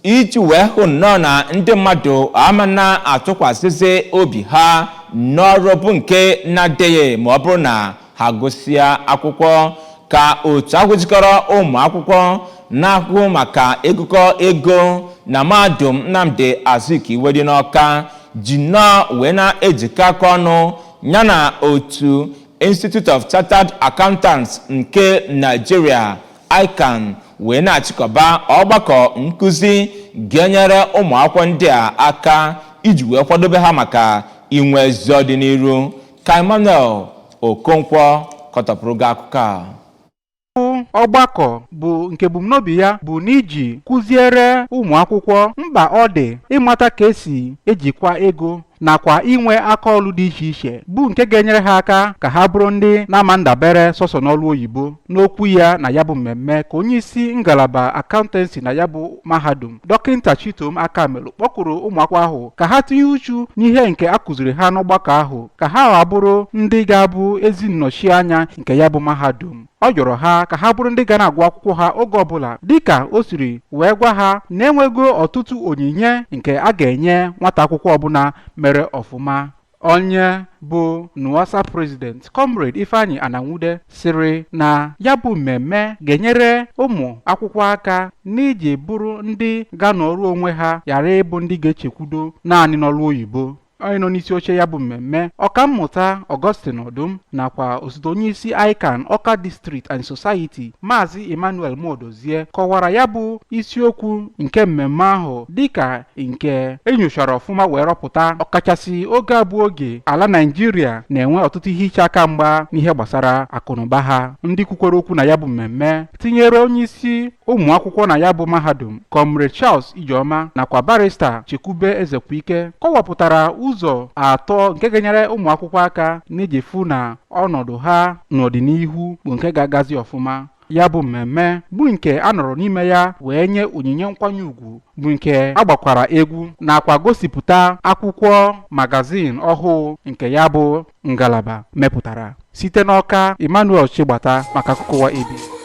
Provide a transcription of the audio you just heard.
Iji wee hụ nnọọ na ndị mmadụ ama na-atụkwasịzi obi ha n'ọrụ bụ nke na-adịghị ma ọ bụrụ na ha gụsịa akwụkwọ, ka otu ahụ jikọrọ ụmụ akwụkwọ na-ahụ maka ịgụkọ ego na Mahadum Nnamdi Azikiwe dị n'Ọka ji nnọọ wee na-ejikọ aka ọnụ yana otu Institute of Chartered Accountants nke Nigeria, ICAN, wee na-achịkọba ọgbakọ nkụzi ga-enyere ụmụ akwụkwọ ndị a aka iji wee kwadobe ha maka inwe ezi ọdịnihu. Ka Emmanuel Okonkwo kọtọpụrụ gị akụkọ a. Ọgbakọ bụ nke ebumnobi ya bụ n'iji kụziere ụmụ akwụkwọ mkpa ọ dị ịmata ka esi ejikwa ego nakwa inwe akaọlụ dị iche iche, bụ nke ga-enyere ha aka ka ha bụrụ ndị na-ama ndabere sọsọ n'ọlụ oyibo. N'okwu ya na ya bụ mmemme, ka onye isi ngalaba accountancy na ya bụ mahadum, Dọkịnta Chitom Akamelu, kpọkuru ụmụ akwụkwọ ahụ ka ha tinye uchu n'ihe nke a kụziri ha n'ọgbakọ ahụ, ka ha gha bụrụ ndị ga-abụ ezi nnọchianya nke ya bụ mahadum. Ọ yọrọ ha ka ha bụrụ ndị ga na-agụ akwụkwọ ha oge ọbụla, dịka o siri wee gwa ha na enwego ọtụtụ onyinye nke a ga-enye nwata akwụkwọ ọbụla mere ọfụma. Onye bụ NUASA President, Comrade Ifeanyi Ananwude, sịrị na ya bụ mmemme ga-enyere ụmụ akwụkwọ aka n'iji bụrụ ndị ga-anọrụ onwe ha, ghara ịbụ ndị ga-echekwudo naanị n'ọrụ oyibo. Onye nọ n'isi oche ya bụ mmemme, Ọkammụta Augustine Odum, nakwa osote onyeisi ICAN Ọka District and Society, Maazị Emmanuel Modozie, kọwara ya bụ isiokwu nke mmemme ahụ dịka nke enyochara ọfụma wee rọpụta, ọkachasị oge abụ oge ala Naijiria na-enwe ọtụtụ ihe iche aka mgba n'ihe gbasara akụnụba ha. Ndị kwukwere okwu na ya bụ mmemme, tinyere onyeisi ụmụ akwụkwọ na ya bụ mahadum, Comrade Charles Ijeọma, nakwa Barrister Chekwube Ezekwike, kọwapụtara ụzọ atọ nke ga-enyere ụmụ akwụkwọ aka n'iji fụ na ọnọdụ ha n'ọdịnihu bụ nke ga-agazi ọfụma. Ya bụ mmemme bụ nke a nọrọ n'ime ya wee nye onyinye nkwanye ùgwù, bụ nke a gbakwara egwu nakwa gosipụta akwụkwọ magazin ọhụụ nke ya bụ ngalaba mepụtara. Site n'Ọka, Emmanuel Chigbata maka akụkọ ụwa AB.